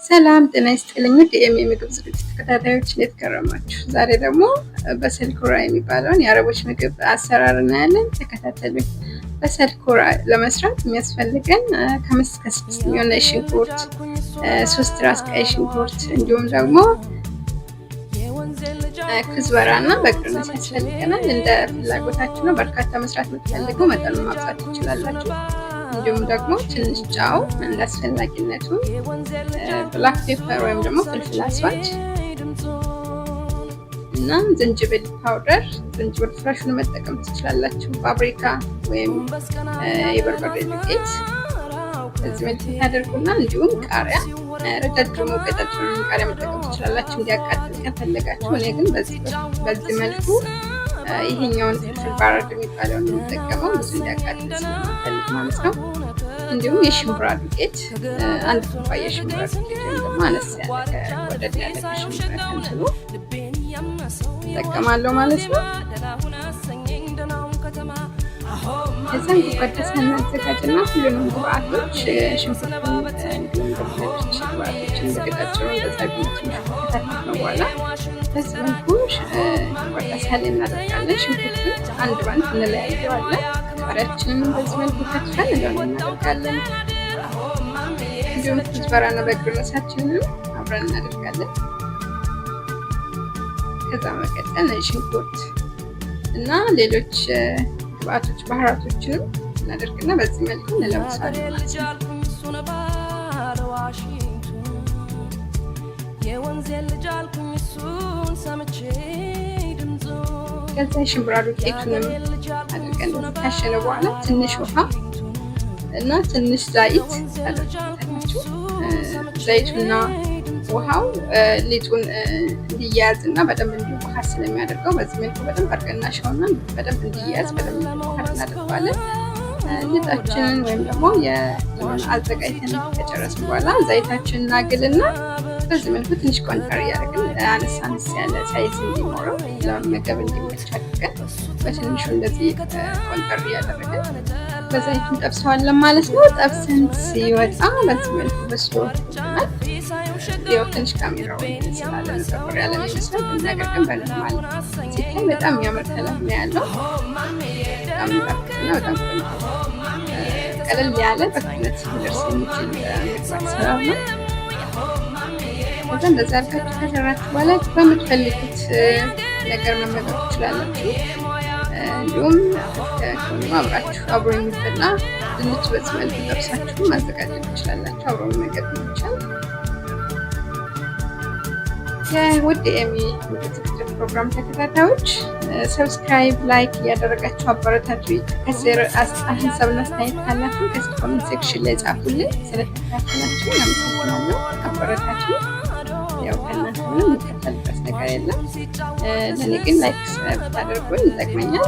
ሰላም ጤና ይስጥልኝ ውድ የኤሚ የምግብ ዝግጅት ተከታታዮች፣ እንዴት ከረማችሁ? ዛሬ ደግሞ بصل كورة የሚባለውን የአረቦች ምግብ አሰራር እናያለን። ተከታተሉኝ። بصل كورة ለመስራት የሚያስፈልገን ከ5 ከ6 የሚሆን ሽንኩርት፣ 3 ራስ ቀይ ሽንኩርት እንዲሁም ደግሞ كزبرة እና بقدونس ያስፈልገናል። እንደ ፍላጎታችሁ ነው። በርካታ መስራት የምትፈልጉ መጠኑን ማብዛት ትችላላችሁ። እንዲሁም ደግሞ ትንሽ ጨው እንደ አስፈላጊነቱ፣ black pepper ወይም ደግሞ فلفل أسود እና ዝንጅብል powder፣ ዝንጅብል fresh ኡን መጠቀም ትችላላችሁ። ፓብሪካ ወይም የበርበሬ ዱቄት በዚህ መልኩ ታደርጉና እንዲሁም ቃሪያ፣ ረጃጅሙ ቀጫጭኑን ቃሪያ መጠቀም ትችላላችሁ እንዲያቃጥል ከፈለጋችሁ። እኔ ግን በዚህ መልኩ ይሄኛውን فلفل بارد የሚባለውን የምጠቀመው ብዙ እንዲያቃጥል ስለማልፈልግ ማለት ነው። እንዲሁም የሽምብራ ዱቄት፣ 1 ኩባያ የሽምብራ ዱቄት ወይም ደግሞ አነስ ያለ ወደድ ያለ ከሽምብራ ከንትኑ እጠቀማለሁ ማለት ነው። ከዛም ጎድጓዳ ሳህን እናዘጋጅና ሁሉንም ግብአቶች፣ ሽንኩርቱን እንዲሁም ደግሞ ሌሎች ግብአቶችን በቀጫጭኑ እንደዛ ትንሽ ከከተፍነው በኋላ በዚህ መልኩ ጎድጓዳ ሳህን እናደርጋለን። ሽንኩርቱን አንድ ባንድ እንለያየዋለን። ቃሪያችንን በዚህ መልኩ ከትፈን እንደሆነ እናደርጋለን። እንዲሁም كزبرة ና بقدونس ኣችንንም አብረን እናደርጋለን። ከዛ መቀጠል ሽንኩርት እና ሌሎች ግብአቶች بهارات ኦችንም እናደርግና በዚህ መልኩ እንለውሳለን ማለት ነው። ከዛ የሽምብራ ዱቄቱንም አድርገን ካሸነ በኋላ ትንሽ ውሃ እና ትንሽ ዘይት ታደርጉታላችሁ። ዘይቱና ውሃው ሊጡን እንዲያያዝ እና በደንብ እንዲዋሃድ ስለሚያደርገው በዚህ መልኩ በደንብ አድርገን እናሸውና በደንብ እንዲያያዝ በደንብ እንዲዋሃድ እናደርገዋለን። ሊጣችንን ወይም ደግሞ አዘጋጅተን ከጨረስን በኋላ ዘይታችንን እናግልና በዚህ መልኩ ትንሽ ቆንጠር እያደረግን አነስ አነስ ያለ size እንዲኖረው ለመመገብ እንዲመች አድርገን በትንሹ እንደዚህ ቆንጠር እያደረግን በዘይቱ እንጠብሰዋለን ማለት ነው። ጠብሰን ሲወጣ በዚህ መልኩ በስሎ ወጥቶልናል። ያው ትንሽ ካሜራው ስላለ ጠቆር ያለ ይመስላል፣ ነገር ግን በ normal ሲታይ በጣም የሚያምር color ነው ያለው። በጣም የሚጣፍጥና በጣም ቆንጆ ቀለል ያለ በፍጥነት ሊደርስ የሚችል ምግብ አሰራር ነው። ከዛ እንደዛ አድርጋችሁ ከሰራችሁ በኋላ በምትፈልጉት ነገር መመገብ ትችላላችሁ። እንዲሁም ከሆኑ አብራችሁ አብሮ የሚበላ ድንች በዚህ መልኩ ጠብሳችሁ ማዘጋጀት ትችላላችሁ። አብሮ መመገብ ይቻላል። የውድ ኤሚ ምግብ ዝግጅት ፕሮግራም ተከታታዮች፣ subscribe፣ like እያደረጋችሁ አበረታቱ። ከስር ሀሳብና አስተያየት ካላችሁ ከስር comment section ላይ ጻፉልኝ። ስለተከታተላችሁ አመሰግናለሁ። አበረታቱ። ያው ከእናንተ ምንም የሚከፈልበት ነገር የለም። ለእኔ ግን like ብታደርጉኝ ይጠቅመኛል።